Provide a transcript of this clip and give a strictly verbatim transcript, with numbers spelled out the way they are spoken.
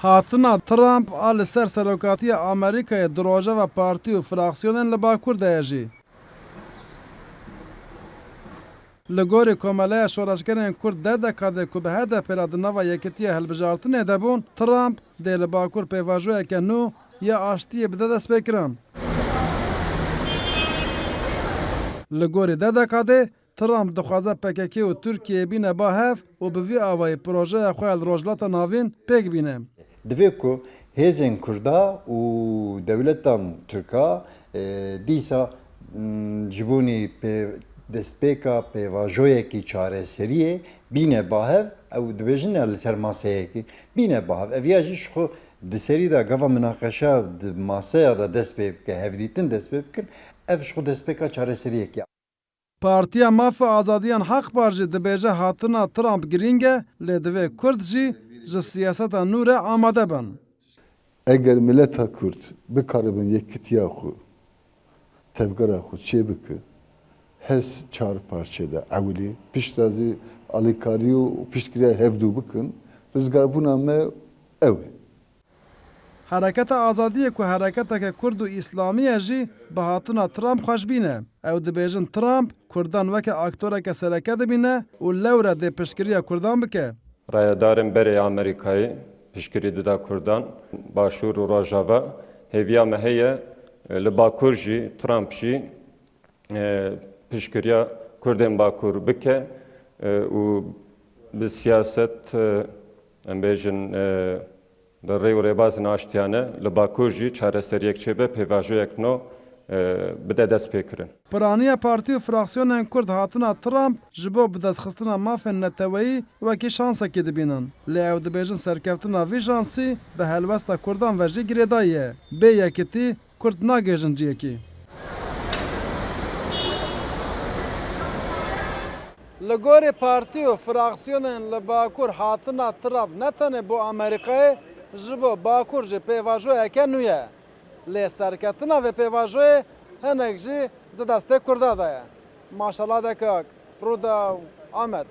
Hatina Trump a li ser serokatiya Amerîkayê di rojeva partî û fraksiyonên li Bakur de ye jî. Li gorî Komeleya Şoreşgerên Kurd D D K D ku bi H D P re di nava yekitiya hilbijartinê de bûn, Trump dê li Bakur pêvajoyeke nû ya aştiyê bide destpêkirin. Li gorî D D K D, Trump dixwaze P K K û Tirkiye bîne ba hev û bi vî awayî projeya xwe ya li Rojhilata Navîn pêk bîne. Divê ku hêzên Kurda û dewletan Tirka, e, dîsa, m, ji bonî pê-, destpêka pêvajoyekî çareseriyê bîne ba hev, ew dibêjin ya li ser maseyekî bîne ba hev. Ev ya jî ji xwe di serî de gava minaqeşa di maseya de dest pê bike, hevdîtin dest pê bikin, ev ji xwe destpêka çareseriyekî. Partiya Maf û Azadiyan Haq Par jî dibêje hatina Trump girîng e, lê divê Kurd jî ji siyaseta nû re amade bin. Eger mileta Kurd bikaribin yekitiya xwe, tevgera xwe çêbike, her s-, çar parçe de ewilî, pişta zî alîkarî û piştgiriya hevdû bikin, rizgarbûna me ew e. Hereketa Azadiyê ku hereketeke Kurd û Îslamî ye jî bi hatina Trump xweşbîn e. Ew dibêjin Trump Kurdan weke aktoreke sereke dibîne û lewre dê piştgiriya Kurdan bike. Rayedarên berê Amerîkayê piştgirî dida Kurdan, Başûr û Rojava. Hêviya me heye, li Bakur jî Trump jî, e, piştgiriya Kurdên Bakur bike, e, û bi siyaset, e, em bêjin, e, bi rê û rêbazên aştiyane li Bakur jî çareseriyek çêbe, pêvajoyek nû, e, bide destpêkirin. Piraniya partî û fraksiyonên Kurd hatina Trump ji bo bidestxistina mafên neteweyî wekî şansekî dibînin. Lê ew dibêjin serkeftina vî şansî bi helwesta Kurdan ve jî girêdayî ye. Bê yekitî Kurd nagihêjin ciyekî. Li gorî partî û fraksiyonên li Bakur hatina Trump ne tenê bo Amerîkayê, ji bo Bakur jî pêvajoyeke nû ye. Lê serketina vê pêvajoyê hinek jî di destê Kurda de ye. Maşala Dekak, Rûdaw, Amed.